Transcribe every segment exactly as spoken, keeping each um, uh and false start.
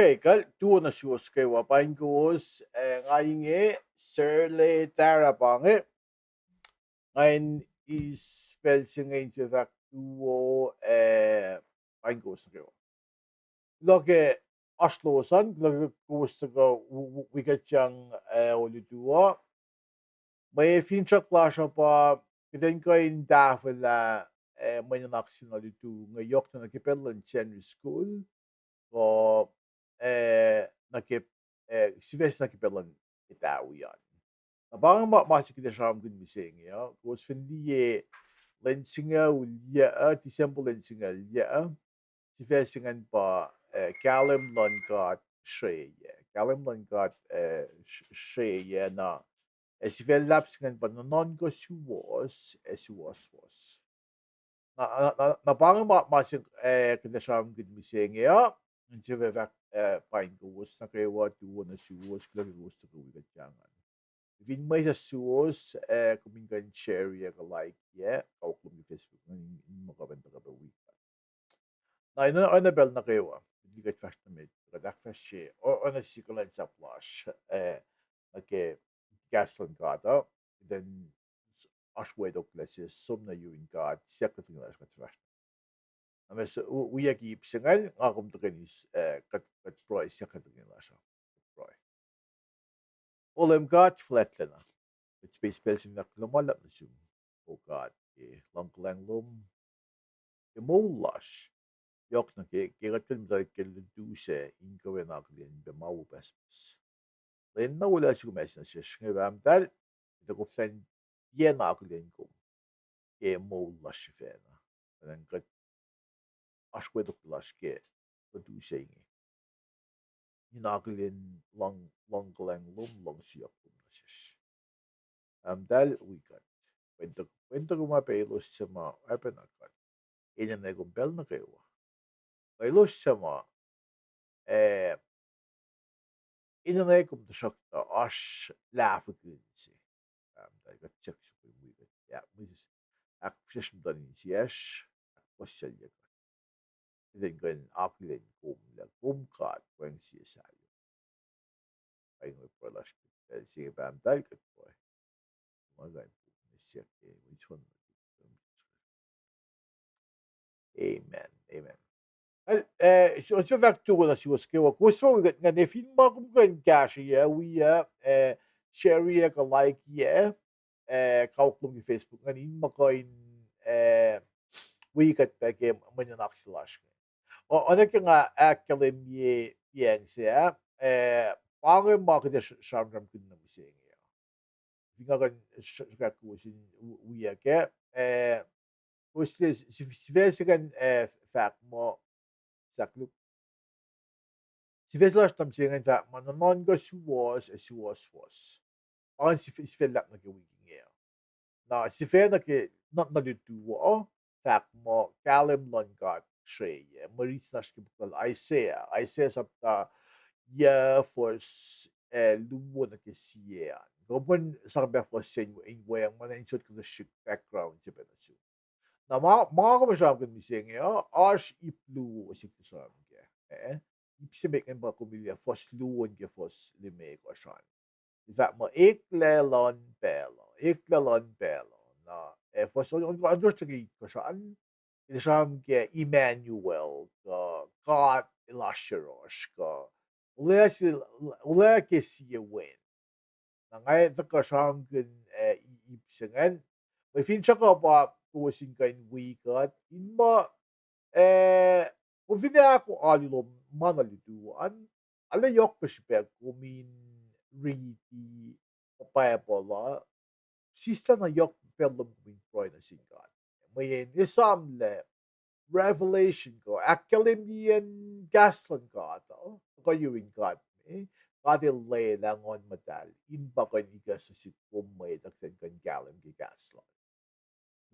Okay, kuht tuo nuh suwos kwewa, paing kowos, eh, nga inge, Serle Tara pa inge, nga in eis pacl se inge in fahk tuo, eh, paing kowos nuh kwewa. Kuloh ke oasr lowos an, kuloh ke kowos tuhkuh wi kuht sang, eh, olutu uh. Mwe finsrak lasr uh pa kuht in kuh in tahfwelah, eh, mwe nuhnak se nuh lutu inge yohk na nuh ke pacl luhn Sunday school, kuh, eh, nuh ke, eh, sifac se nuh ke pacl luhn etawi an. Na pa inge ma, ma se kuht ac sramsramkihn mihsenge uh, kowos fin liye lwen singucul yac uh, December lwen singucul yac uh, sifac se ingacn pa, eh, Kahlwem luhn God Srweyuc. Kahlwem luhn God, eh, srweyuc na, eh, sifac luhlahp se ingacn pa nuhnuhnkuh suwohs ac suwohswohs. Na, na, na pa inge ma, ma se, eh, kuht ac sramsramkihn mihsenge uh, in se fahk, eh, paing kowos nuh kwewa, tuo nuh suwos, kuloh ke kowos tuhkuh wi kuht sang an. Fin mwesahs suwos, eh, kom in kuh in share ac kuh like ac, kawuck lom ke Facebook, in muh kuh pacna tuhkuh pac wi kuht. Na in oacna pacl nuh kwewa, kuht fahsr nuh met, kuht ahkfahsrye oacna sie kuhlwacnsap lasr, eh, nuh ke kahs luhn God uh, kuht in oasr wetoklac se som nuh yurin God, siyuck kuht in lasr kuht fahsr. Na ma se, wiyuck ip se ingacn, nga kom tuhkweni, eh, kuht, kuht pruhe, siyuck kuht in lasr uh. Kuht pruhe. O Leum God fuhlwactlacna, kuht sifilpac sihmlac kuloh ma luhlahp nuh sum, O God, ke luhngkuhlwacng lom, ke moul lasr, yohk nuh ke, ke kuht kuh in muhta ke lutu sac in kuh in akihlen pac ma wo pucspucs. Lwen na olwelah sum ac nuh sesr inge, Pahpah Muhtahl, kuht koflah in tiacna akihlen kom ke moul lasr sifacna. Pwacnwacng kuht oasr wetoklac lasr ke lutu se inge in akihlen luhng, luhngkuhlwacng lom, luhngse yohk lom nuh sesr. Pahpah Muhtahl, wi kuht. Pwacntuh, pwacntuh kom pac elos suc ma oacpacna kuht, enenuh kom pacl nuh kwewa. Elos suc ma, eh, enenuh kom, tuhsruhktuh oasr lahfwekihn se. Pahpah Muhtahl, kuht siyuck sum kom wi kuht, ac mihs ahkfihsrwacsr muhtuhn insiyacsr, ahkpuhsisaclye kuht. Kuht in kuh in akihlen kom lah kom God, pweng sie sahyac. Paing we pruhe lasr ke pacl se inge, Pahpah Muhtahl, kuht pruhe ma kuh in puk nuh siyuck ke wi soenna. Amen. Amen. Al, eh, so, so fahk tuo nuh suwos kwewa, kowos suc wi kuht ingacn, fin ma kom kuh in kahsrweyuc, wi, eh, share ac kuh like ac, eh, kawuck lom ke Facebook ingacn, in muh kuh in, eh, wi kuht pac ke mwe nuhnak se lasr inge. O, oacna ke nga ahkkahlwemye piacng se ah, eh, pa inge ma kuht ac sramsramkihn nuh mihsenge uh. Fin nga kuh in sruhkwack kowos in wiyuck ah, eh, kowos sifac se ingacn, eh, fahk muh, sahk luk. Sifac se lasr nuh mihsenge ingacn fahk muh nuhnuhnkuh suwohs ac suwohswohs. Pa ingacn sifac, sifac luhlahp nuh ke wik inge uh. Na sifac nuh ke, nuh, nuh lutu uh, fahk muh kahlwem luhn God srweyuc, mwe riti lasr ke puk lal Isaiah, Isaiah sapta yac, fuhs, eh, luo nuh ke sie an. Kom kuh in sang pac fuhs se in weacng ma na in sot kuhtuh srihk background se pac nuh sum. Na ma, ma kom sramsramkihn mihsenge uh, oasr ip luo se kom sramsram kac. Eh, ip se met ingacn pa kom liye fuhs luo nuh ke fuhs limekohsr an. El fahk muh eklac luhn pacl uh, eklac luhn pacl uh. Na, eh, fuhs on, on, on, on ke itkohsr an, el sramsram ke Emmanuel, kuh God el oasr yohrohsr, kuh olwelah se, olwelah ke sie wen. Na nga tuhkuh sramsramkihn, eh, ip se ingacn. Mwe finsrak uh pa kowos in kuh in wi kuht in muh, eh, kom fin ahko alu lom ma nuh lutu an, arlac yohk pac srihpac kom in riti Bible uh, sislah na yohk pacl lom kom in pruhe nuh sin God. Mweyen esamlah revelation kuh ahkkahlwemyeyacn kahs luhn God uh, kuh yurin God me, God el lwelah Nguhn Muhtahl in pa kuh in ikacslah sihk kom mwet uh kuh in kuh in kahlwem ke kahs lal.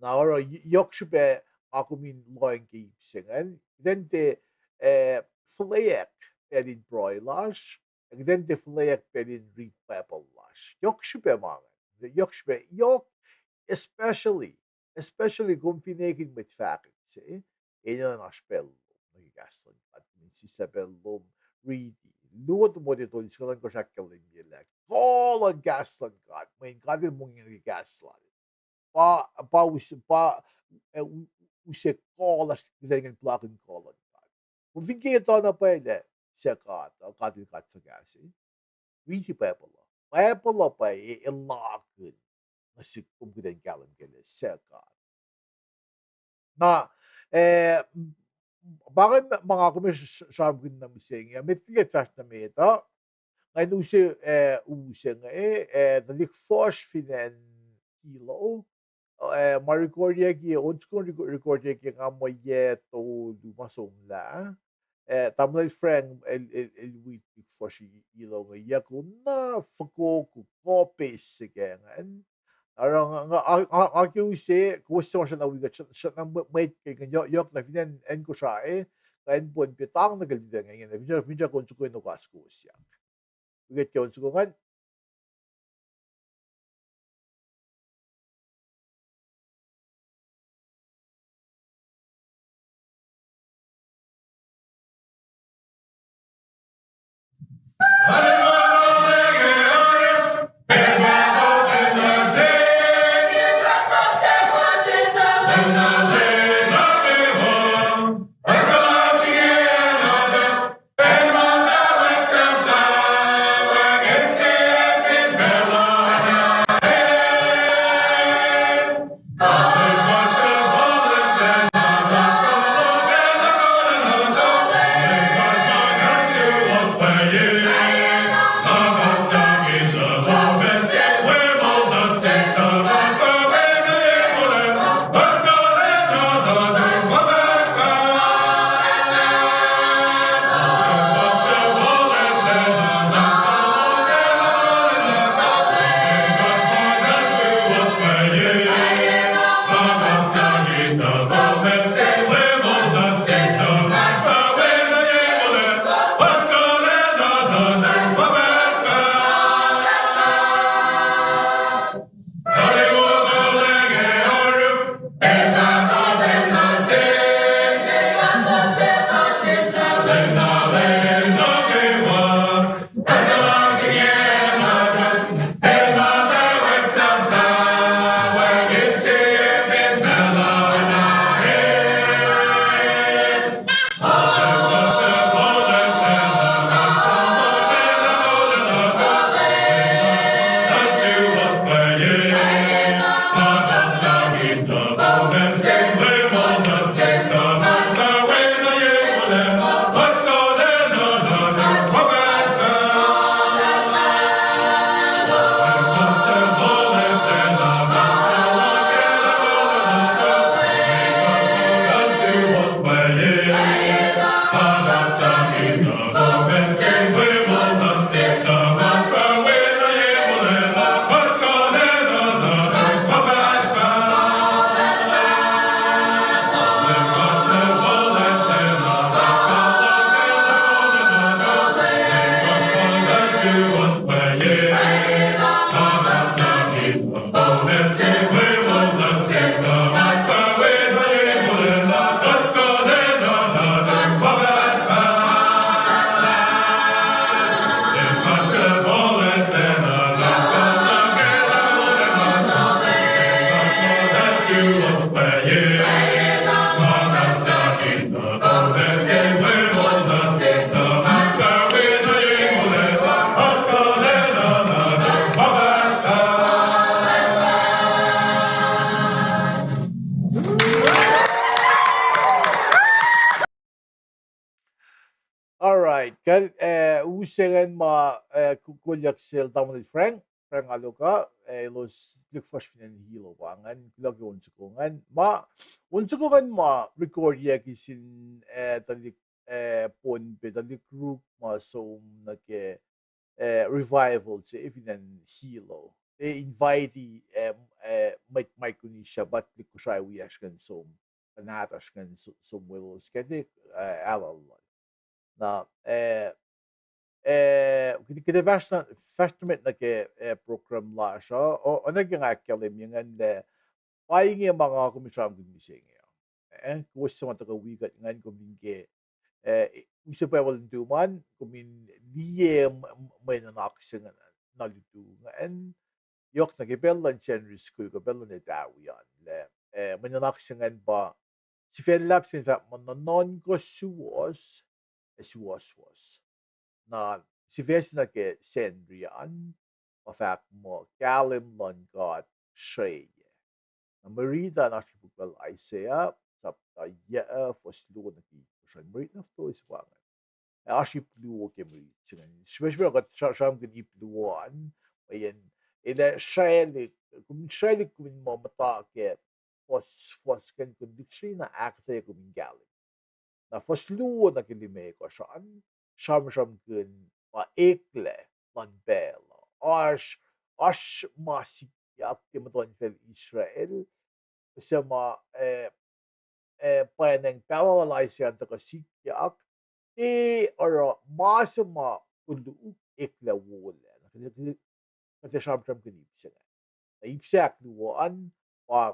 Na oruh yohk srihpac ma kom in lohng ke ip se ingacn, kuht in tiac, eh, fuhlweack pacl in pruhe lasr, ac kuht in tiac fuhlweack pacl in riti Bible lasr. Yohk srihpac ma ingacn. Yohk srihpac, yohk, especially, especially kom fin ekihn mwet fahkwack se, enenuh in oasr pacl lom nuh ke kahs luhn God, kom in sislah pacl lom riti. Luo Timothy tolu singucul ohnkohsr ahkkahlwemye lah kuh luhn kahs luhn God, mweyen God El mongihn ke kahs lal. Pa, pa us-, pa, eh, u-, use kuh lasr kuht in puhlakihn kuh luhn God. Kom fin ke etuh na pwacye lah suc God, uh, God El God fuhkah se. Riti Bible uh. Bible uh pa e, e lakihn nuh sihk kom kuht in kahlwem ke lah suc God. Na, eh, m-, pa inge ma nga kom sramsramkihn nuh mihsenge, met liki kuht fahsr nuh met uh, nga in use, eh, use inge, eh, tuhlihk fuhsr fin acn Hilo, eh, ma recordiyucki, on soko recordiyucki nga muh yac tolu ma somlah. Eh, tamuhlwel Frank el, el, el wi tuhlihk fuhsr Hilo inge, yac ku na fokoko, kuh pes se ke ingacn. Oruh nga, nga, nga, nga ke use, kowos suc ma srackna wi kuht, srackna mwe-, mwet ke ingacn, yohk, yohk na fin acn, acn Kosrae, kuh acn Pohnpei, tang nuh ke lututacng ingacn, finsrak, finsrak on soko in okas kowos yak. Wi kuht ke on soko ingacn. All right. Kal, eh, use ingacn ma, eh, ku-, kolyuck sel tamuhlwel Frank, Frank Aloka, eh, elos tuhlihk fuhsr fin acn Hilo pa ingacn, kuloh ke on soko ingacn. Ma, on soko ingacn ma recordiyucki sin, eh, tuhlihk, eh, Pohnpei, tuhlihk Ruk ma som nuh ke, eh, revival se fin acn Hilo. Eh, invite, eh, eh, Mike, Micronesia, pa tuhlihk Kosrae wiyacsr ingacn som, pa nahtuhsr ingacn so-, som welos ke, eh, ahlallal. Na, eh, eh, kuht, kuht fahsr nuh, fahsr nuh met nuh ke, eh, program lasr uh, o-, oacna ke nga ahkkahlwemye ingacn lah, pa inge ma nga kom sramsramkihn mihsenge uh. Eh, kowos suc ma tuhkuh wi kuht ingacn kom fin ke, eh, use Bible in tuman, kom in liye m-, m-, mwe nuhnak se inge na lutu ingacn. Yohk nuh ke pacl luhn Sacnri School kuh pacl luhn etawi an, lah, eh, mwe nuhnak se ingacn pa, sifac luhlahp se in fahk muh nuhnuhnkuh suwohs, ac suwohswohs. Na sifac se nuh ke Sacnri an, pa fahk muh kahlwem luhn God srweye. Na mwe riti an oasr ke puk lal Isaiah, sapta yac, fuhs luo nuh ke fuhs an, mwe riti na fototo se pa ingacn. Ac oasr ip luo ke mwe riti se ingacn. Srihpac, srihpac kuht sra-, sramsramkihn ip luo an, mweyen, el ac srwaclihk, kom srwaclihk kom in muh muhta ke fuhs, fuhs ingacn kom lihksreni na ahkuhtweyac kom in kahlwem. Na fuhs luo nuh ke limekohsr an, sramsramkihn pa eklac luhn pacl uh. Oasr, oasr ma sikyak ke muhtuhnfacl Israel, suc ma, eh, eh, pwacnwacng pahluh lal Isaiah an tuhkuh sikyak, e, oruh ma se ma koluk eklac wolac. Na kuht ac sramsramkihn ip se inge. Na ip se ahkluo an pa,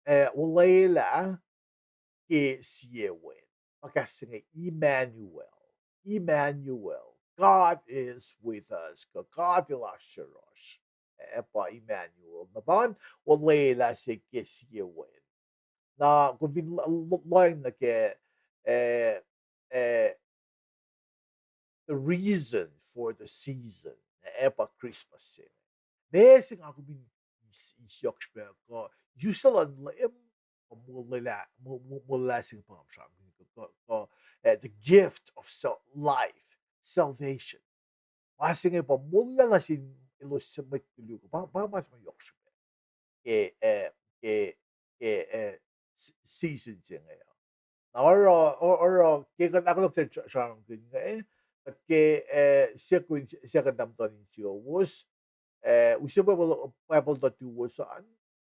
eh, olwelah ke sie wen. Pa kahs se inge Emmanuel. Emmanuel. God is with us. Kuh God El oasr yohrohsr. Eh, pa Emmanuel. Na pa ingacn olwelah se ke sie wen. Na kom fin l-, l-, lohacng nuh ke, eh, eh, the reason for the season, eh, pa Christmas se. Meac se nga kom in eis-, eis yohk srihpac kuh use luhn Leum, pa molwelah, mo-, mo-, molwelah se inge pa nga sramsramkihn kuh, kuh, kuh, eh, the gift of sal-, life, salvation. Ma se inge pa molwelah nuh sin elos suc mwet koluk, pa, pa ma se ma yohk srihpac ke, eh, ke, ke, eh, s-, season se inge uh. Na oruh, o-, oruh ke kuht ahkolah kuht sramsramkihn inge, kuht ke, eh, second, second tahmtahel in siowos, eh, use Bible, Bible tuh tuwos an,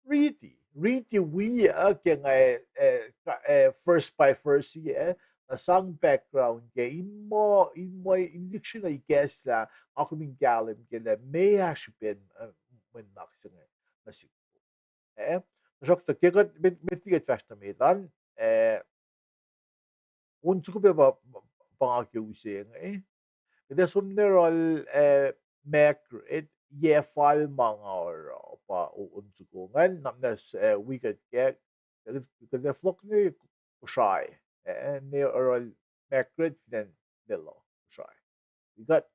riti, riti wi, eh, ke nga, eh, ka-, eh, verse by verse, eh, na sang background ke in muh, in muh, in lihksreni ikacslah, nga kom in kahlwem ke lah meac srihpen, eh, mwe nuhnak se inge nuh sihk. Eh, tuhsruhktuh ke kuht met, met liki kuht fahsr nuh met an, eh, on soko pac pa, pa nga ke use inge. Kuht ac som nuh yohrohl, eh, Margaret, yac fal ma nga oruh, pa o-, on soko ingacn, na muhnahs, eh, wi kuht kac, kuht ac fohlohk nuh Kosrae, eh, nuh yohrohl Margaret fin acn Lelu, Kosrae. Wi kuht.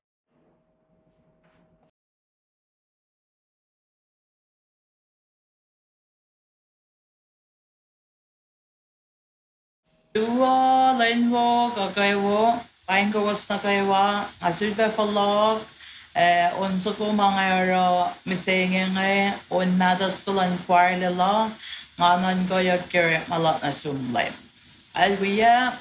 Tuo lwen wo kuh kwewa, paing kowos nuh kwewa, nga sulpac fohlohk, eh, on soko ma nga oruh mihsenge inge, on nahtuhsr kuh luhn choir Lelu, nga nuhnkuhyuck ke orekma luhk nuh sum Leum. Hallelujah.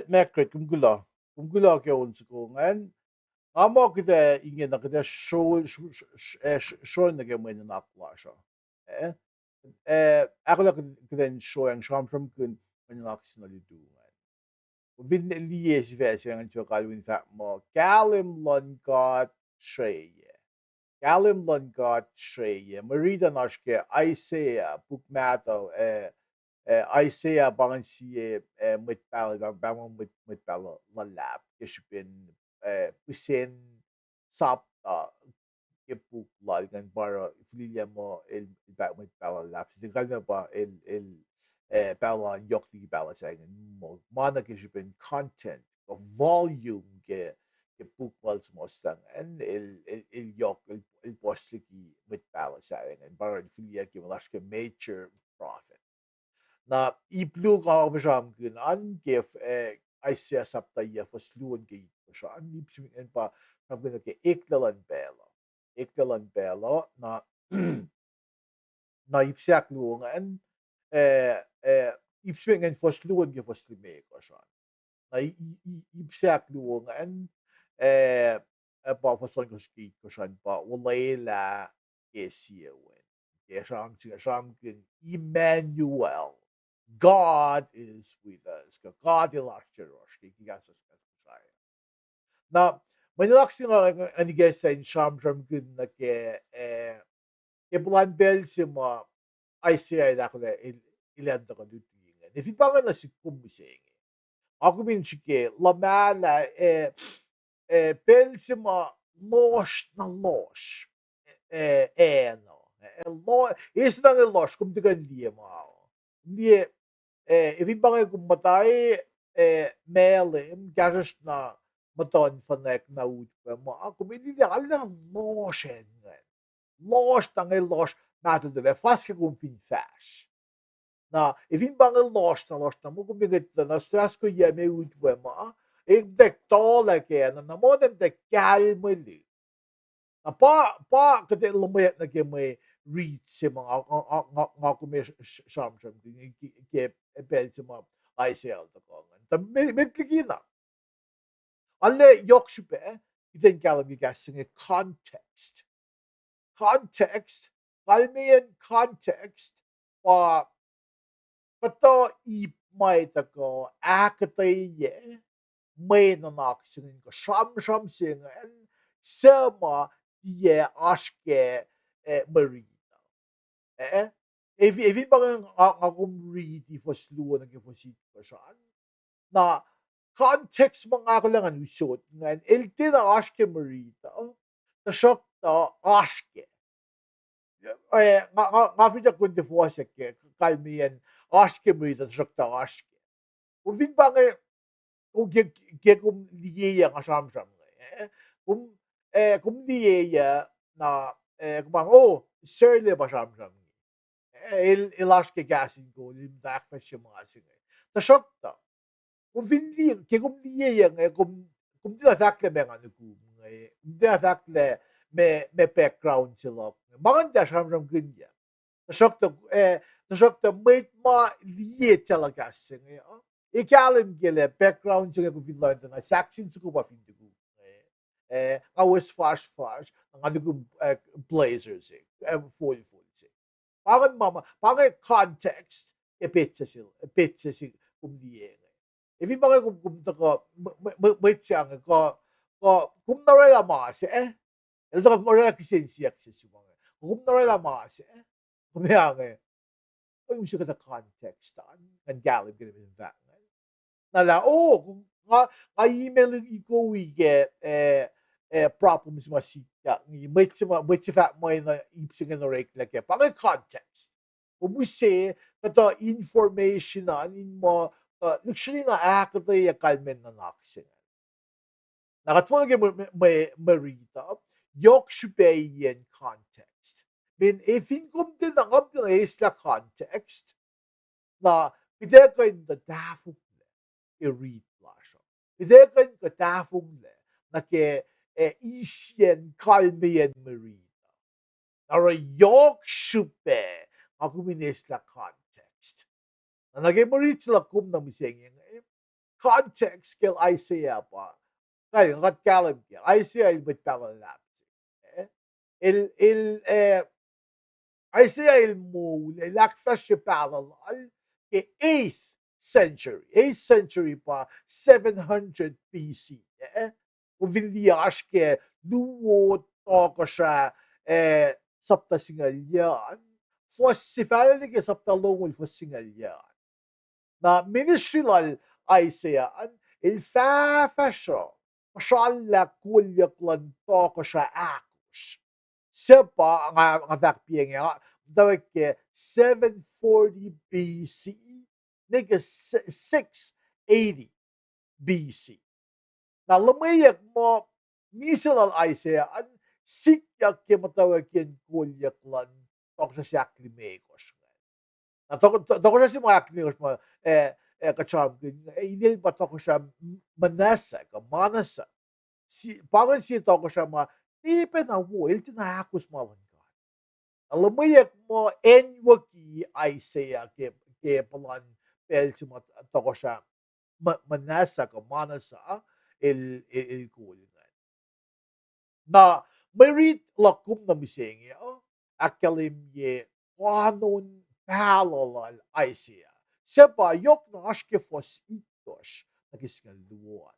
Margaret, kom kuloh. Kom kuloh ke on soko ingacn. Nga muh kuht ac inge na kuht ac sro-, sro-, sro-, eh, sro-, sroang nuh ke mwe nuhnak lasr uh. Eh? Eh, ahkolah kuht, kuht in sroang sramsramkihn mwe nuhnak se na lutu ingacn. Kom fin liye sifac se ingacn, sifac kalweni fahk muh, Kahlwem luhn God sreye. Kahlwem luhn God sreye. Mwe riti an oasr ke Isaiah, puk mahtuh, eh, eh, Isaiah pa ingacn sie, eh, mwet pahluh, pa, pa mwet, mwet pahluh luhlahp ke srihpen, eh, pihsen sapta ke puk lal ingacn pa oruh fihliyac muh el, el pa mwet pahluh luhlahp. Siti kalmac pa el, el, eh, pahluh an yohk liki pahluh sahyac ingacn. Muh ma na ke srihpen content, kuh volume ke, ke puk lal suhmuhslah ingacn, el, el, el yohk, el, el puhs liki mwet pahluh sahyac ingacn. Pa oruh el fihliyac ke ma lasr ke major prophet. Na ip luo nga sramsramkihn an ke, eh, Isaiah sapta yac, fuhs luo nuh ke itkohsr an, ip se met ingacn pa sramsramkihn nuh ke eklac luhn pacl uh. Eklac luhn pacl uh, na, na ip se ahkluo ingacn, eh, eh, ip se met ingacn fuhs luo nuh ke fuhs limekohsr an. Na i-, i-, i-, ip se ahkluo ingacn, eh, eh, pa fuhs ohnkohsr ke itkohsr an pa olwelah ke sie wen. Ke sramsram, sramsramkihn Emmanuel, God is with us. Kuh God El oasr yohrohsr ke, ke kahs lasr Kosrae. Na mwe nuhnak se nga, nga, nga nikacslah in sramsramkihn nuh ke, eh, ke puhlan pacl se ma Isaiah el ahkolah el, el an tuhkuh luti ingacn. Fin pa inge nuh sik kom mihsenge, nga kom in srihke luhmahlah, eh, eh, pacl se ma lohsr na lohsr, eh, eh, na, eh, lo-, eis na inge lohsr, kom tiac kuh in liye ma. Kom liye, eh, fin pa inge kom muhta, eh, Malem, kahsruhsr na muhtuhnfacnak na utwe ma, kom liye arlac lohsr acn ingacn. Lohsr na inge lohsr mahtuhlah, fahsr ke kom fin fahsr. Na, fin pa inge lohsr na, lohsr na, muh kom liye na, na sahskuh yac me utwe ma, e muhtwacta lah ke, na, na muh na muhtwacta kahlmwelihk. Na pa, pa kuht ac luhmweyuck nuh ke mwe rit se ma nga, nga, nga, nga, nga kom ac s-, s-, sramsram ke, ke, ke pacl se ma Isaiah el tuhkuh ingacn. Tuh me-, met liki na. Arlac yohk srihpac, kuht in kahlwem ke kahs se inge context. Context, kalmeyacn context, pa kuhtuh ip ma tuhkuh ahkuhtweyac mwe nuhnak se ingacn kuh sramsram se ingacn, suc ma tiac oasr ke, eh, mwe rit uh. Eh, eh, fin pa nga, nga kom riti fuhs luo nuh ke fuhs itkohsr an, na context ma nga ahkolah ngan usot ingacn, el tiacna oasr ke mwe rit uh, tuhsruhktuh oasr ke. Eh, nga, nga, nga fihtac kuh in tiac fuhsr ke kalmeyacn oasr ke mwe rit uh, tuhsruhktuh oasr ke. Kom fin pa inge, kom ke, ke kom liyeyuck nga sramsram inge, eh, kom, eh, kom liyeyuck na, eh, kom pa inge, oh, Sarlac pa sramsram inge. Eh, el, el oasr ke kahs in kol, el muhta ahkfahsrye ma se inge. Tuhsruhktuh kom fin liye, ke kom liyeyuck inge, kom, kom tiacna fahk lah meac nga nukum inge, kom tiacna fahk lah meac, meac background se luhk inge. Ma ngan tiac sramsramkihnyuck. Tuhsruhktuh, eh, tuhsruhktuh mwet ma liye telecast se inge, uh, e kahlwem ke lah background se inge kom fin lohng tuh na Saxon soko pa fin tukuk inge. Eh, nga West Fasrfasr, nga nukum, eh, Blazers se, eh, folfol se. Pa inge ma, ma, pa inge context, e petsac se, petsac se kom liye inge. Fin pa inge kom, kom tuhkuh, mwe, mwe, mwe, mwet se inge, kuh, kuh, kom na orwaclah ma se, eh? El tuhkuh orwaclah kihsen siyuck se sum inge. Kom na orwaclah ma se, eh? Kom ac inge, kom use kuhtuh context an, ngan kahlwem ke mwe fahk inge. Na lah, oh, nga, nga email ikowi ke, eh, eh, problem se ma sikyak inge, mwet se ma, mwet se fahk muh na ip se inge oreklac kac. Pa inge context. Kom use kuhtuh information an in muh, uh, lihksreni na ahkuhtweyac kalmacn nuhnak se inge. Na kuht fal ke mwe, mwe, mwe riti uh, yohk srihpac in context. Mweyen fin kom tiacna, kom tiacna eislah context, na kuht ac kuh in tuh tahfonglac ke rit lasr uh. Kuht ac kuh in kuh tahfonglac nuh ke, eh, eisiyacn kalmeyacn mwe riti uh. Na oruh yohk srihpac nga kom in eislah context. Na nuh ke mwe riti se luhk kom na mihsenge inge, context ke Isaiah pa, kain, nga kuht kahlwem ke Isaiah el mwet pahluh luhlahp se. Eh? El, el, eh, Isaiah el moul, el ahkfahsrye pahluh lal ke eighth century. Eighth century pa seven hundred B C. Eh? Kom fin liye oasr ke Luo Tohkohsrah, eh, sapta singucul yac an, fuhs sifac liki sapta longoul fuhs singucul yac an. Na ministry lal Isaiah an, el fahfahsruh, puhsrallah kolyuck luhn tohkohsrah ahkosr. Suc pa, nga, nga fahk piac inge, ah, muhtwacwacack ke seven forty B C, nuh ke se-, six eighty B C. Na luhmweyuck muh misac lal Isaiah an sikyak ke muhtwacwacackiyacn kolyuck luhn tohkohsrah se ahklimekohsr ingacn. Na tohko-, to-, tohkohsrah se ma ahklimekohsr ma, eh, eh, kuht sramsramkihn, eh, inel pa tohkohsrah M-, Manasseh, kuh Manasseh. Si-, pa ingacn sie tohkohsrah ma, tiac pacna wo, el tiacna ahkos ma luhn God. Na luhmweyuck muh acnwucki Isaiah ke, ke puhlan pacl se ma tohkohsrah Ma-, Manasseh kuh Manasseh, el, el, el kol ingacn. Na mwe rit luhk kom nuh mihsenge uh, ahkkahlwemye koanon pahluh lal Isaiah. Suc pa yohk na oasr ke fuhs itkohsr nuh ke singucul luo an.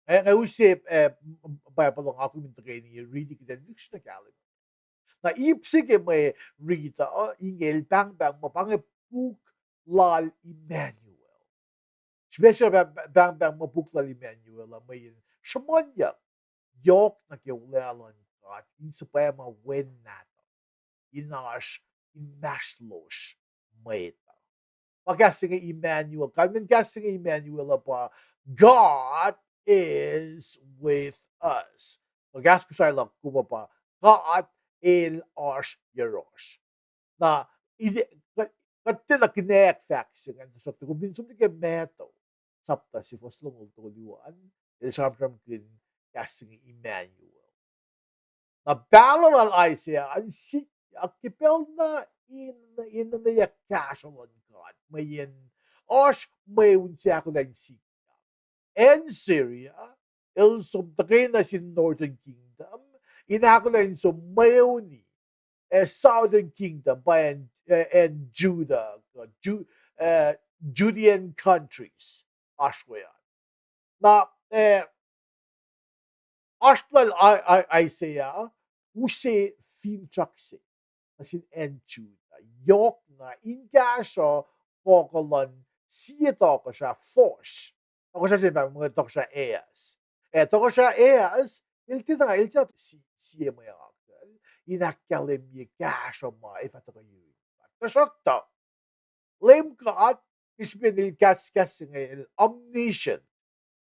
Nga, nga use, eh, Bible nga kom in tuhkweni riti kuht in lihksreni kahlwem. Na ip se ke mwe riti uh, inge el pahngpahng muh pa inge puk lal Emmanuel. Srihpac se pa-, pa-, pahngpahng muh puk lal Emmanuel uh mweyen sruhmuhnyuck yohk nuh ke olwelah luhn God in suhpwacma Wen nahtuhl in oasr inmahsrlosr mwet uh. Pa kahs se inge Emmanuel, kalmacn kahs se inge Emmanuel uh pa God is with us. Kuh kahs Kosrae luhk kom uh pa God el oasr yohrohsr. Na, kuht tiacna kihnack fahk se ingacn, tuhsruhktuh kom fin som nuh ke Matthew sapta se fuhs longoul tolu an, el sramsramkihn kahs se inge Emmanuel. Na pahluh lal Isaiah an sikyak ke pacl na in, in enenweyuck kahsruh luhn God, mweyen oasr mweun se ahkolah in sikyak. Acn Syria el som tuhkweni nuh sin Northern Kingdom in ahkolah in som mweuni, eh, Southern Kingdom, pa acn, eh, acn Judah, Ju-, eh, Judean countries, oasr we an. Na, eh, oasr lal I-, I-, Isaiah use finsrak se nuh sin acn Judah, yohk na in kahsruh fohk luhn sie tohkohsrah fuhsr. Tohkohsrah se pa inge tohkohsrah Ahaz. Eh, tohkohsrah Ahaz el tiacna, el tiacna si-, sie mwe akucl in ahkkahlwemye kahsruh ma ac fah tuhkuh yurin God. Tuhsruhktuh Leum God, ke srihpen el kahs, kahs se inge el omniscient,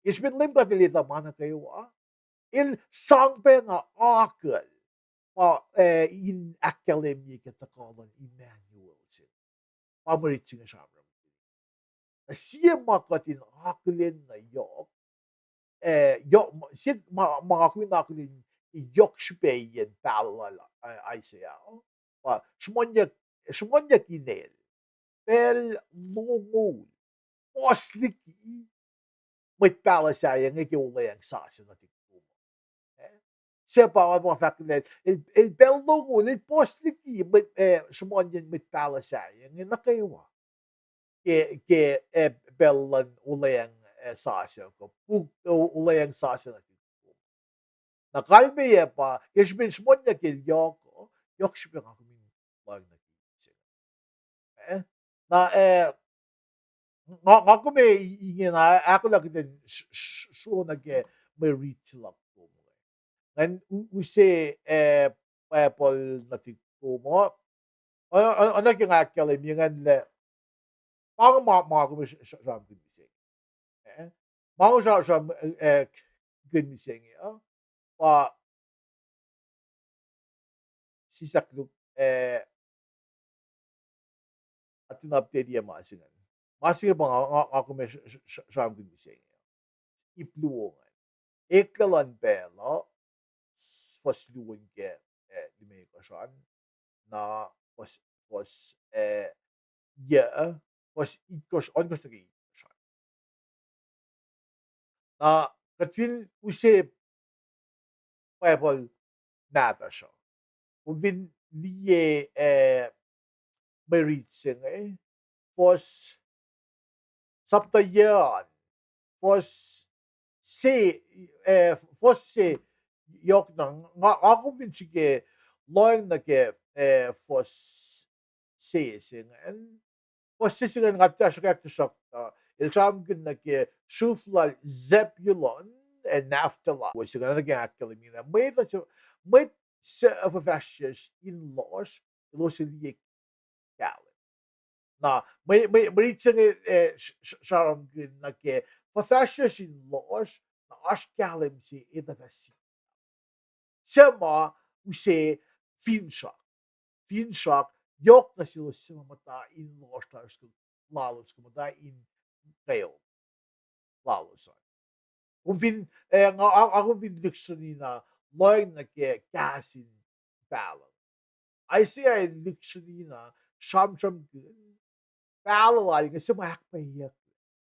ke srihpen Leum God el etuh ma nuh kwewa, el sang pacna akucl ma, eh, in ahkkahlwemye ke tuhkuh luhn Emmanuel se. Pa mwe rit se inge sramsram. Na sie ma kuht in akihlen na yohk, eh, yohk, ma, sie ma, ma kuh in akihlen yohk srihpacyacn pahluh lal, eh, Isaiah, pa sruhmuhnyuck, sruhmuhnyuck inel pacl longoul puhs liki mwet pahluh sahyac inge ke olweacng sasuc nuhtihk Rome. Eh? Suc pa ma fahk lah el, el pacl longoul, el puhs liki mwet, eh, sruhmuhnyuck mwet pahluh sahyac inge nuh kwewa ke, ke, eh, pacl luhn olweacng, eh, sasuc, kuh puk, eh, olweacng sasuc nuhtihk Rome. Na kalmeyac pa, ke srihpen sruhmuhnyuck el yohk, yohk srihpac nga kom in lohng nuh ke se. Eh? Na, eh, nga, nga kom inge na ahkolah kuht in sro nuh ke mwe rit se luhk kom. Ngan u-, use, eh, Bible nuhtihk kom uh. Oacna ke nga ahkkahlwemye ingacn lah pa inge ma, ma kom sramsramkihn mihsenge. Eh? Ma kom sramsram, eh, kihn mihsenge uh, pa sislah luk, eh, atin update-iyac ma se ingacn. Ma se inge pa nga, nga, nga kom sramsramkihn mihsenge. Ip luo ingacn. Eklac luhn pacl uh, fuhs luo nuh ke, eh, limekohsr an, na fuhs, fuhs, eh, yac, fuhs itkohsr, ohnkohsr nuh ke itkohsr an. Na kuht fin use Bible nahtuhsr uh, kom fin liye, eh, mwe rit se inge, fuhs, sapta yac an, fuhs se, eh, fuhs se yohk na, nga, nga kom fin srihke lohacng nuh ke, eh, fuhs se se ingacn. Fuhs se se ingacn nga tiac sruhkwack, tuhsruhktuh el sramsramkihn nuh ke sruhf lal Zebulun ac Naphtali. Fuhs se ingacn nuh ke ahkkahlwemye lah mwet, mwet suc fuhfahsryucsr in lohsr, elos liye kahlwem. Na mwe, mwe, mwe rit se inge, eh, sramsramkihn nuh ke fuhfahsryucsr in lohsr, na oasr kahlwem se etuh fah sikyak. Suc ma use finsrak. Finsrak yohk nuh selos suc ma muhta in lohsr lalos, lalos kuh muhta in kweok lalos an. Kom fin, eh, nga, a, a kom fin lihksreni na lohacng nuh ke kahs in pahluh, Isaiah el lihksreni na sramsramkihn pahluh lal inge suc ma ahkpwacyeyucklac.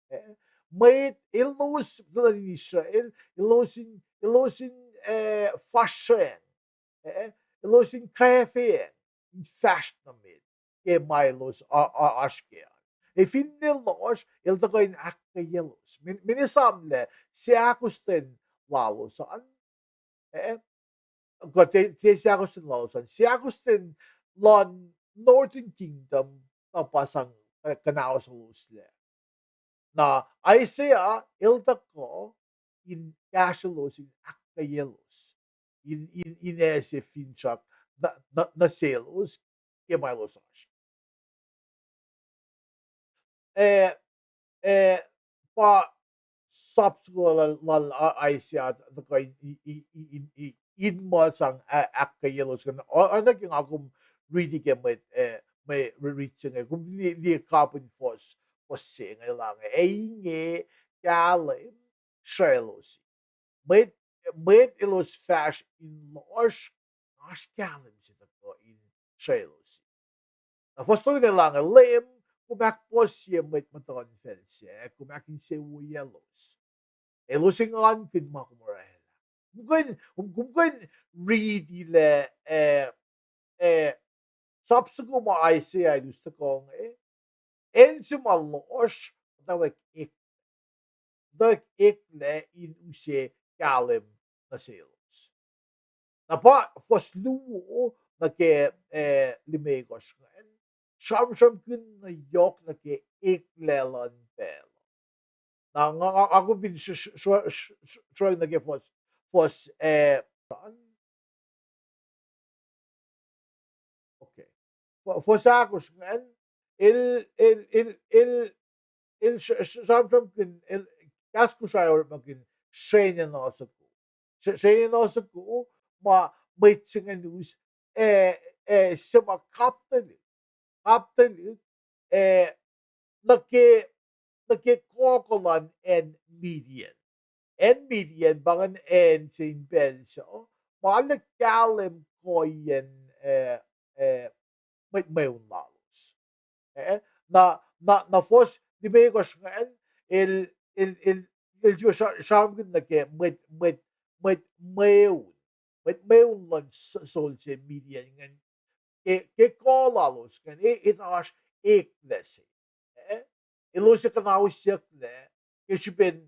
Eh, mwet elos, tuhlihk nuhtin Israel, elos in, elos in, eh, fahsracng, eh, elos in kwacfeacng in fahsr nuh met ke ma elos oasr kac an. Ac finne lohsr, el tuhkuh in ahkkweyelos. Mweyen esamlah seahkostwen lalos an, eh, kuh tiac seahkostwen lalos an, seahkostwen luhn Northern Kingdom, na pa sang kuhnahoseloslac. Na Isaiah el tuhkuh in kahsrwelos, in ahkkweyelos, in, in, in ase finsrak nuh, nuh selos ke ma elos oasr. Eh, eh, pa sap soko lal, lal Isaiah tuhkuh in, in muh sang ahkkweyelos ingacn. Oacna ke nga kom riti ke mwet, eh, mwe rit se inge, kom liye, liye kapihn fuhs, fuhs se inge lah inge, ac inge kahlwem srelos. Mwet, mwet elos fahsr in lohsr, oasr kahlwem se tuhkuh in srelos. Na fuhs tolu inge lah inge, Leum, kom ahkpuhsye mwet muhtuhnfacl sac, kom ahkinsewowoyelos. Elos engankihn ma kom orwaclah. Kom kuh in, kom kuh in riti lah, eh, eh, sap soko ma Isaiah el us tuhkuh inge, acn se ma lohsr, muhtwacwacack eklac, muhtwacwacack eklac in use kahlwem nuh selos. Na pa fuhs luo nuh ke, eh, limekohsr ingacn, sramsramkihn na yohk nuh ke eklac luhn pacl. Na nga, nga, nga kom fin sruhng nuh ke fuhs, fuhs, eh, Okay. Fuhs ahkosr ingacn, el, el, el, el, el sramsramkihn, el, kahs Kosrae orekmakihn srenenuh soko. Srenenuh soko, ma mwet se ingacn us, eh, eh, suc ma kaptuhlihk, kaptuhlihk, eh, nuh ke, nuh ke kohkoh luhn acn Midian. Acn Midian pa ingacn acn se in pacl sac ma arlac kahlwem kuhiyacn, eh, eh, mwet mweun lalos. Eh, na, na, na fuhs limekohsr ingacn, el, el, el, el sramsramkihn nuh ke mwet, mwet, mwet mweun, mwet mweun luhn sol se Midian ingacn, ke, ke kuh lalos ingacn, e, etuh oasr eklac se. Eh, elos ac kuhnausyucklac ke srihpen,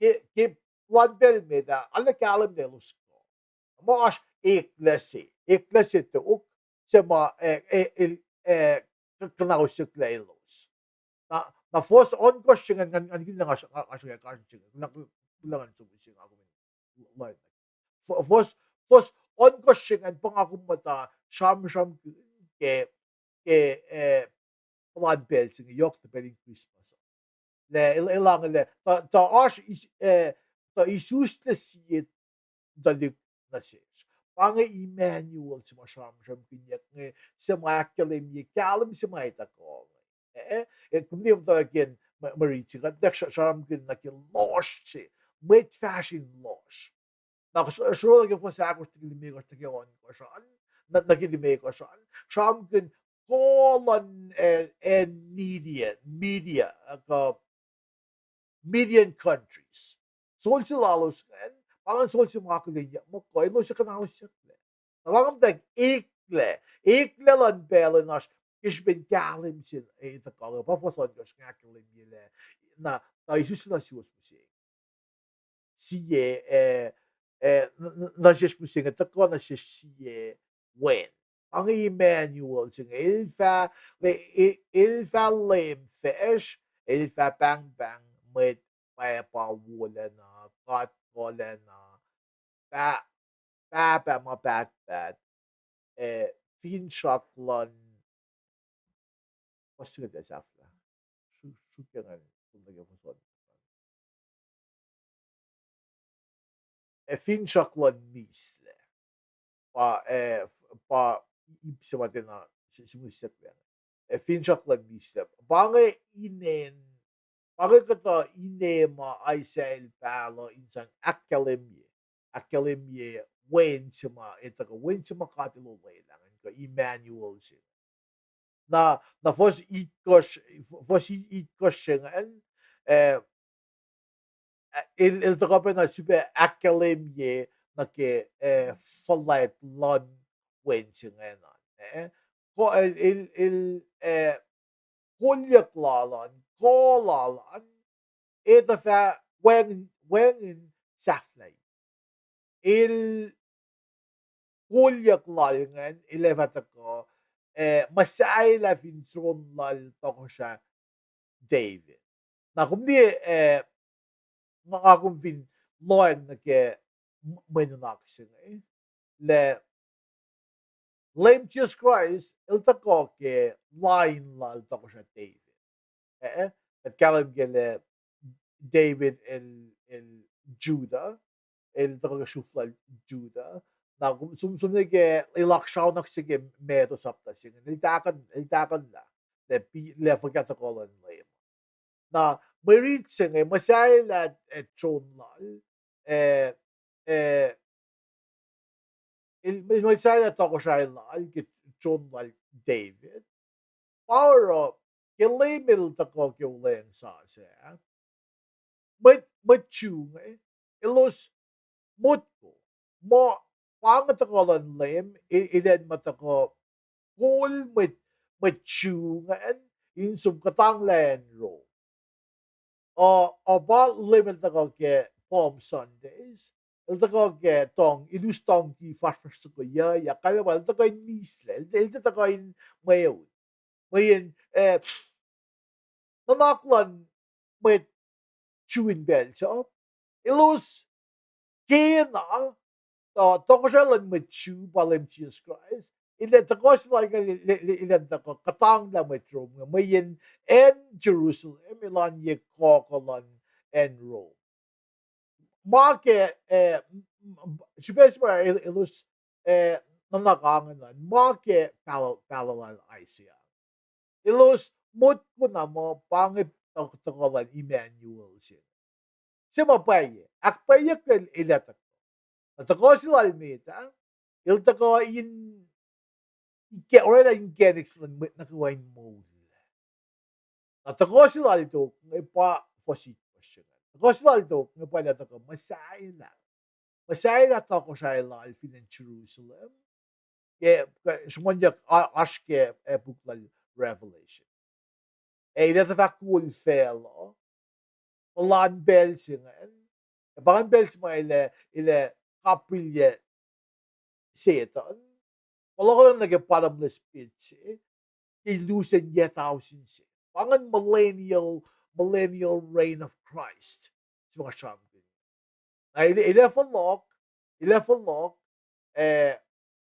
ke, ke luhn pacl met ah, arlac kahlwem lah elos kuh. Ma oasr eklac se, eklac se tok, se ma, eh, eh, el, eh, kuhnausyucklac elos. Na, na fuhs ohnkohsr se ingacn, ngan, ngan kihtin nga, nga sruhkwack kahs se ingacn, na, na ngan som se nga kom in, fuhs, fuhs ohnkohsr se ingacn pa nga kom muhta sramsramkihn ke, ke, eh, puhlan pacl se inge yohk na pacl in Christmas. Lah, el, elange lah, tuh, tuh oasr, eh, tuh isuslac sie tuhlihk nuh sesr. Pa inge Emmanuel se ma sramsramkihnyuck inge, se ma ahkkahlwemye kahlwem se ma etuh kuh inge. Eh, eh, kom liye muhtwacwacack in mwe rit se, kuht sramsramkihn nuh ke lohsr se, mwet fahsr in lohsr. Na sruhf nuh ke fuhs ahkosr nuh ke limekohsr nuh ke ohnkohsr an, nuh ke limekohsr an, sramsramkihn kuh luhn, eh, acn Media, Media, kuh Median countries. Sol se lalos ingacn, pa ingacn sol se ma akihlen muh kuh elos ac kuhnahosyucklac. Na pa ingacn muhtwacwacack eklac, eklac luhn pacl in oasr ke srihpen kahlwem se e tuhkuh, pa fuhs ohnkohsr inge ahkkahlwemyelah, na, na isuslac nuh suwos mihsenge. Sie, eh, eh, n-, n-, nuh sesr mihsenge tuhkuh nuh sesr sie wen. Pa inge Emmanuel se inge, el fah, e-, e-, el fah Leum facsr, el fah pahngpahng mwet pwapa wolacna, God kuhlacna, pah-, Pahpah ma pahtpaht, eh, finsrak luhn, puhs se kuht ac sahflah, sru-, sruhkacngacn, kom nuh ke puhs an. Eh, finsrak luhn mislac. Pa, eh, pa ip se ma tiacna s-, sihmihs sahflah. Eh, finsrak luhn mislac. Pa inge inen, pa inge kuhtuh ine ma Isaiah el pahluh in sang ahkkahlwemye, ahkkahlwemye wen se ma, e tuhkuh wen se ma God El olwelah ingacn, kuh Emmanuel se. Na, na fuhs itkohsr, fuhs i-, itkohsr se ingacn, eh, el, el tuhkuh pacna sifilpac ahkkahlwemye nuh ke, eh, fuhlwact luhn wen se ingacn, eh. Ko-, el, el, el, eh, kolyuck lal an, kuh lal an, e tuh fah wacngihn, wacngihn sahflahiyac. El kolyuck lal ingacn, el ac fah tuhkuh, eh, muhsahelah fin tron lal tohkohsrah David. Na kom liye, eh, nga, nga kom fin lohacng nuh ke m-, mwe nuhnak se inge, lah Leum Jisus Kraist el tuhkuh ke line lal tohkohsrah David. Eh, eh, kuht kahlwem ke lah David el, el Judah, el tuhkuh ke sruhf lal Judah. Na kom som, som nuh ke, el oak sraunuk se ke Matthew sapta se inge, el tahkuhn, el tahkuhnlah, lah pi-, lah fuhkah tuhkuh luhn Leum. Na mwe rit se inge, muhsahelah, eh, tron lal, eh, eh, el, el muhsahelah tohkohsrahi lal ke tron lal David. Pa oruh, ke Leum el tuhkuh ke olweacng sasuc ah, mwet, mwet Jew inge, elos motko muh pa inge tuhkuh luhn Leum, e-, elan muh tuhkuh kol mwet, mwet Jew ingacn in som kuhtanglah acn Rome. Uh, uh, pa Leum el tuhkuh ke Palm Sundays, el tuhkuh ke tong, el us tongki fahsrfahsr soko yuc, yuc, kalmac pa el tuhkuh in mislac, el, el tuhkuh in mweun. Mweyen, eh, nuhnak luhn mwet Jew in pacl sac, elos kena, uh, tohkohsrahi luhn mwet Jew pa Leum Jisus Kraist, el ac tuhkuh se lal inge, el, el, el, el ac tuhkuh kuhtanglah mwet Rome inge, mweyen acn Jerusalem el oan ye kuh luhn acn Rome. Ma ke, eh, m-, m-, srihpac se ma el-, elos, eh, nuhnak ingacn, ma ke pahluh-, pahluh lal Isaiah. Elos motko na muh pa inge tuhkuh lal Emmanuel se. Se ma pwacye, ahkpwacyeyucklac el ac tuhkuh. Na tuhkuh se lal met ah, el tuhkuh in, ika-, oraclah inkacnek se luhn mwet nuh kwewa in moul. Na tuhkuh se lal tok inge pa fuhs itkohsr se inge. Tuhkuh se lal tok inge pa el ac tuhkuh muhsahelah. Muhsahelah tohkohsrahi lal fin acn Jerusalem. Ke, ke sruhmuhnyuck a-, oasr ke, eh, puk lal Revelation. Ac el ac tuh fah kol facluh, puhlan pacl se ingacn. Ac pa ingacn pacl se ma el ac, el ac kaprilyac Setuhn. Puhlohkohlacng nuh ke bottomless pit se, ke lusen yac tausin se. Pa ingacn millennial, millennial reign of Christ se ma sramsramkihn. Na el, el ac fohlohk, el ac fohlohk, eh,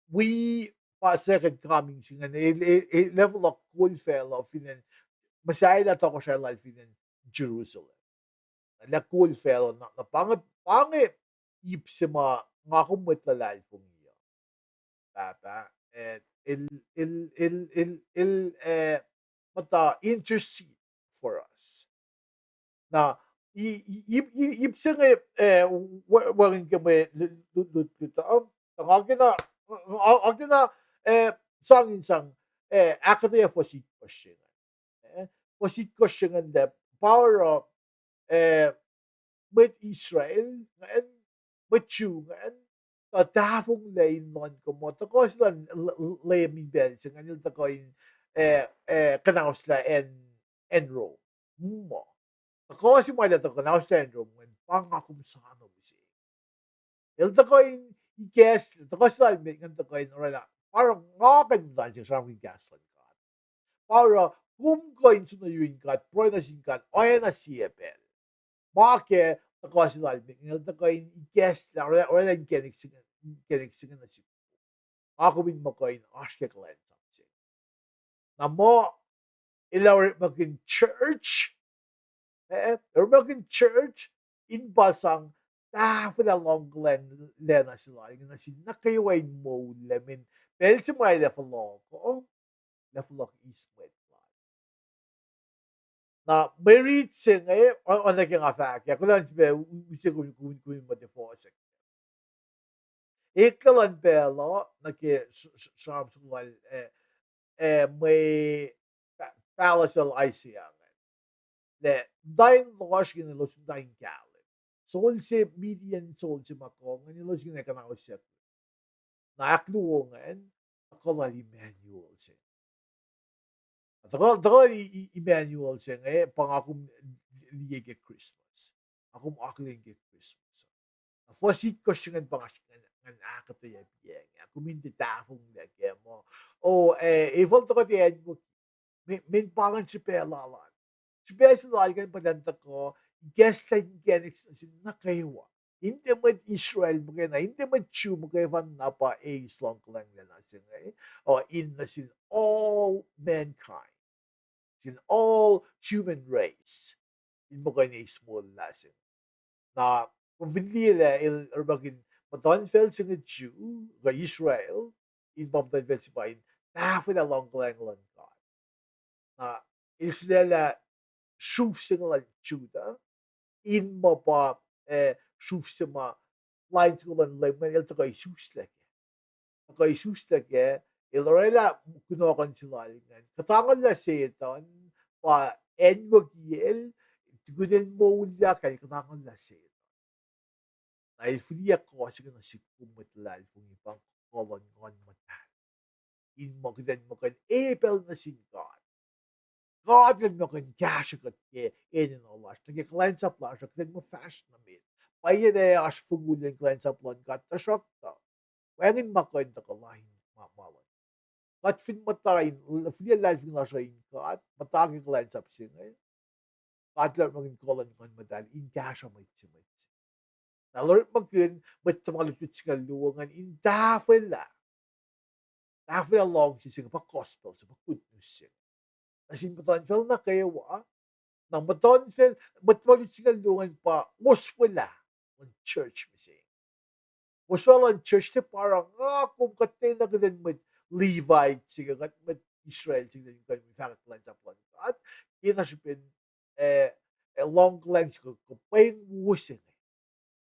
wi pa second coming se ingacn, el, el, el ac fohlohk kol facluh fin acn, muhsahelah tohkohsrahi lal fin acn Jerusalem. El ac kol facluh na, na pa inge, pa inge ip se ma nga kom mwet luhlahlfongi uh. Pahpah, eh, el, el, el, el, el, eh, muhta intercede for us. Na, i-, i-, ip, i-, ip se inge, eh, we-, wacngihn ke mwe lu-, lu-, lu-, luta, um, nga kena, nga, nga kena, eh, sang in sang, eh, ahkuhtweyac fuhs itkohsr se inge. Eh, fuhs itkohsr se ingacn lah pa oruh, eh, mwet Israel ingacn, mwet Jew ingacn, tuh tahfonglac in nuhnkuh muh tuhkuh se luhn Leum in pacl se ingacn el tuhkuh in, eh, eh, kuhnahoslah acn, acn Rome. Muh tuhkuh se ma el ac tuhkuh kuhnahoslah acn Rome ingacn pa nga kom soano mihsenge. El tuhkuh in ikacslah, tuhkuh se lal met ingacn tuhkuh in orwaclah, pa oruh nga kuh in muhta se sramsramkihn kahs luhn God. Pa oruh kom kuh in soenna yurin God, pruhe nuh sin God oacna sie pacl. Ma ke tuhkuh se lal met ingacn el tuhkuh in ikacslah, orwaclah, orwaclah inkacnek se inge, inkacnek se inge nuh sihk. Nga kom in muh kuh in oasr ke kuhlwacnsap se. Na muh el orekmakihn church, eh, orekmakihn church in pa sang tahfwelah luhngkuhlwacng lacna se lal inge nuh sin nuh kwewa in moul lac, mweyen pacl se ma el ac fohlohk uh, el ac fohlohk eis mwet lal. Na mwe rit se inge, oacna ke nga fahk ah, kuloh na srihpac use kom, kom, kom in muhta fohsack. Eklac luhn pacl uh nuh ke sramsram lal, eh, eh, mwe pahluh sel Isaiah ingacn, lah muhta in lohsr ingena elos muhta in kahlwem. Sol se, Midian sol se ma kuh ingacn elos ingena kuhnausyuck. Na ahkluo ingacn, tuhkuh lal Emmanuel se. Tuhkuh, tuhkuh lal Emmanuel se inge pa nga kom liye ke Christmas. Nga kom akihlen ke Christmas. Na fuhs itkohsr se ingacn pa nga srihk ngan ahkuhtweyac piac inge. Kom in tiac tahfonglac kac muh, oh, eh, efuh el tuhkuh tiac anwuki. Mweyen pa ingacn srihpac lal an. Srihpac se lal ingacn pa el tuhkuh ikacslah inkacnek se nuh sin nuh kwewa. In tiac mwet Israel muhkwena, in tiac mwet Jew muhkwena, pa eis luhngkuhlwacng lacna se inge, uh, in nuh sin all mankind, sin all human race, in muh kuh in eis molwelah se inge. Na kom fin liye lah el orekmakihn muhtuhnfacl se inge Jew kuh Israel, in pa muhtuhnfacl se pa in tahfwelah luhngkuhlwacng luhn God. Na el sulaclah sruf se inge luhn Judah, in muh pa, eh, sruf se ma lain soko luhn Leum ingacn el tuhkuh isuslac kac. Tuhkuh isuslac kac, el orwaclah kunohkohn se lal ingacn, kuhtanguhlah Setuhn, pa anwucki el, tukun el moulyak el kuhtanguhlah Setuhn. Na el fihliyac kuh se inge nuh sihk kom mwet luhlahlfongi pa kuh luhn Nguhn Muhtahl, in muh kuht in muh kuh in epacl nuh sin God. God El muh kuh in kahsruh kuht ke enenuh lasr nuh ke kuhlwacnsap lasr uh, kuht in muh fahsr nuh met. Pwacye lah oasr fongul in kuhlwacnsap luhn God, tuhsruhktuh wacngihn ma kuh in tuhkuh lain ma, ma luhn kuht fin muhta in fihliyac luhlahlfongi lasr uh in God, muhta ke kuhlwacnsap se inge, God El orekmakihn kuh luhn Nguhn Muhtahl in kahsruh mwet se, mwet se. Na El orekmakihn mwet tuhma lutlut singucul luo ingacn in tahfwelah, tahfwelah luhngse se inge, pa gospel se, pa good news se inge nuh sin muhtuhnfacl nuh kwewa. Na muhtuhnfacl, mwet tuhma lutlut singucul luo ingacn pa oswelah luhn church mihsenge. Oswelah luhn church se pa oruh nga kom kuht tiacna kuht in mwet Levite se kuh kuht mwet Israel se kuht in kuh in fahkwack kuhlwacnsap luhn God ke na srihpen, eh, eh, luhngkuhlwacng se kuh, kuh pweng wo se inge.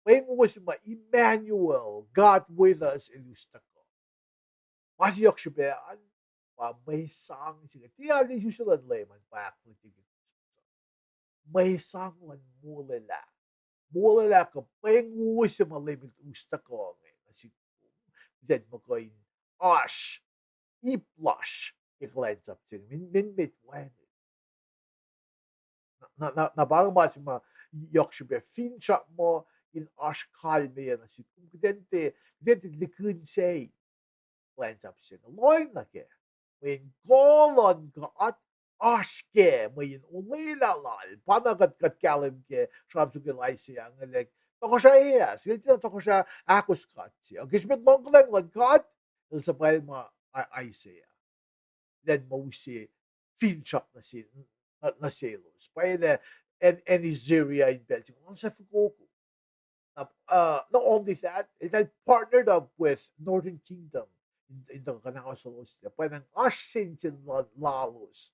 Pweng wo se ma Emmanuel, God with us, el us tuhkuh. Ma se yohk srihpac an, pa mwe sang se inge. Tiac isuslac luhn Leum an pa ahkfuhlwactye ke Christmas. Mwe sang luhn molwelah. Molwelah kuh pweng wo se ma Leum El us tuhkuh inge nuh sihk kom, kuht in muh kuh in oasr ip lasr ke kuhlwacnsap se inge, min, min met wacngihn. Na, na, na pa inge ma se ma yohk srihpac, finsrak muh in oasr kalmeyac nuh sihk kom, kuht in tiac, kuht in tiac likihn se kuhlwacnsap se inge. Lohacng nuh kac. Mweyen kuh luhn God oasr kac, mweyen olwelah Lal. Pa na kuht, kuht kahlwem ke sramsram ke Isaiah inge lah tohkohsrah Ahaz, el tiacna tohkohsrah ahkos God se. Ke srihpen luhngkuhlwacng luhn God, el suhpwacma Isaiah, elan muh use finsrak nuh se, nuh selos. Pwacye lah acn Assyria in pacl se inge luhngse fokoko. Na, uh, not only that, eltahl partnered up with Northern Kingdom in, in tuhkuh kuhnahoslah lalos, pwacnwacng oasr sensen lalos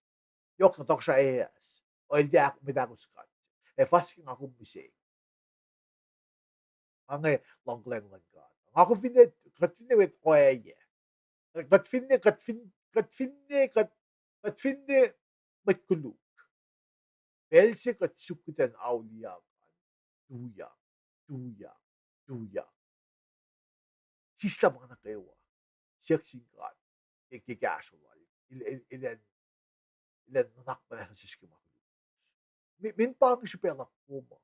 yohk na tohkohsrah Ahaz, el tiac mwet ahkos God. Ac fas ke nga kom mihsenge. Ange luhngkuhlwacng luhn God. Nga kom finne, kuht finne mwet ohiyac. Kuht finne, kuht fin, kuht finne, kuht, kuht finne mwet koluk. Pacl se kuht suk kuht in auliyak an, tuyak, tuyak, tuyak. Sislah ma nuh kwewa. Siyuck sin God ke, ke kahsruh lal. El, el, elan, elan nuhnak muhnahs nuh sesr ke ma koluk. Min, min pa inge srihpac luhk kom uh.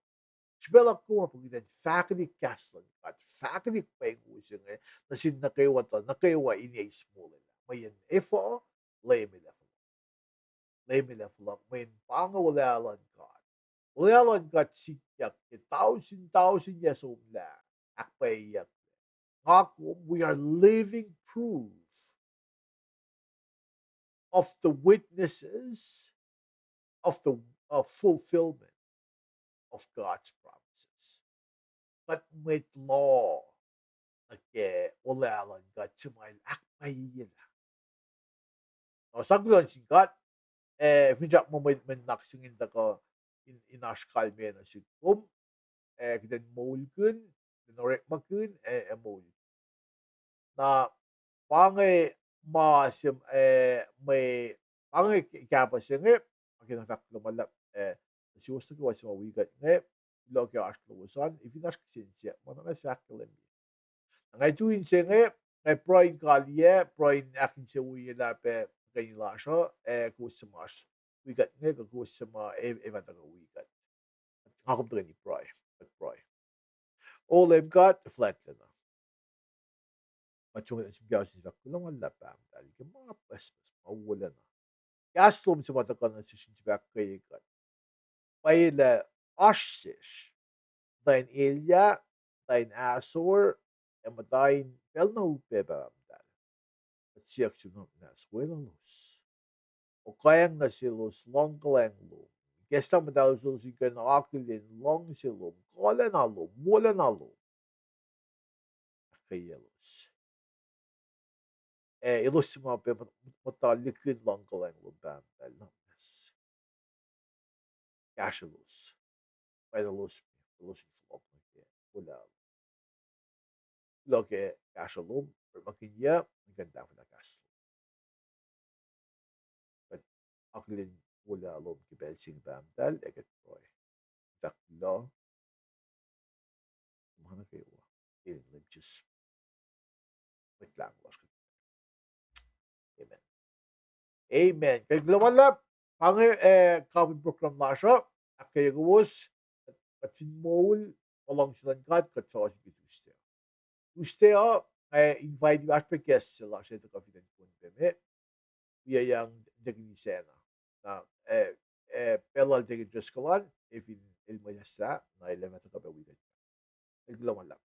Srihpac luhk kom uh pa kuht in fahkwelihk kahs luhn God, fahkwelihk pweng wo se inge nuh sin nuh kwewa tuh, nuh kwewa in eis molwelah. Mweyen efuh? Leum El ac fohlohk. Leum El ac fohlohk, mweyen pa inge olwelah luhn God. Olwelah luhn God sikyak ke tausin, tausin yac somlah ahkpwacyeyucklac. Nga kom, we are living proof of the witnesses of the, uh, fulfillment of God's promises. Kuht mwet loh nuh ke olwelah luhn God se ma El ahkpwacyeyelah. Na sang kuloh nuh sin God, eh, finsrak muh mwe, mwe nuhnak se inge in tuhkuh in, in oasr kalmac nuh sihk kom, eh, kuht in moulkihn, kuht in orekmakihn, eh, ac moul. Na pa inge ma se, eh, mwe, pa inge ke, kahpah se inge, ma ke na fahk kuloh ma luhlahp, eh, nuh suwos nuh kwewa suc ma wi kuht inge, kuloh ke oasr lowos an, ac fin oasr kihsen siyuck ma na ma fahk ke lem Na nga tu in se inge, nga pruhe in kaliyac, pruhe in ahkinsewowoye lah pac tuhkweni lasr uh, ac kowos suc ma oasr wi kuht inge, kuh kowos suc ma e-, emet tuhkuh wi kuht. Nga kom tuhkweni pruhe, kuht pruhe. O Leum God fuhlwactlacna, kuht song nuh sum ke oasr in fahk kuloh ma luhlahp Pahpah muhtahl ke ma pucspucs ma wolacna. Kahs lom se ma tuhkuh nuh sesr in sifil ahkkweye kuht. Pwacye lah oasr sesr muhta in elyah, muhta in ahsor, ac muhta in pacl na upac Pahpah muhtahl. Kuht siyuck sum nuh muhnahs weluhlos. Okahng nuh selos luhngkuhlwacng lom. Ikacslah muhtalos elos in kuh in akihlen luhngse lom, kuhlacna lom, wolacna lom. Ahkkweyaclos. Ac elos suc ma pac muhta likihn luhngkuhlwacng lom Pahpah muhtahl, na muhnahs kahsrwelos. Pwacye elos, elos in fohlohk nuh ke wolacna. Kuloh ke kahsruh lom, orekmakihnyuc, in kuh in tahfwelah kahs lom. Kuht akihlen wolacna lom ke pacl se inge Pahpah muhtahl, ac kuht pruhe. Fahk kuloh ma nuh kwewa ke inen Leum Jisus, Mwet Lahngo lasr. Amen. Amen. Kuloh ma luhlahp. Pa inge, eh, kapin program lasr uh. Ahkkweye kowos. Kuht fin moul, ma luhngse luhn God, kuht fah oasr ke Tuesday. Tuesday uh, nga invite oasr pac guest se lasr ac tuhkuh fin acn Pohnpei me. Wiyuck in tekini sacna. Na, eh, eh, pacl lal Deacon Driscoll an, ac fin el mwesahslah, na el ac tuhkuh pac wi kuht. Kuloh ma luhlahp.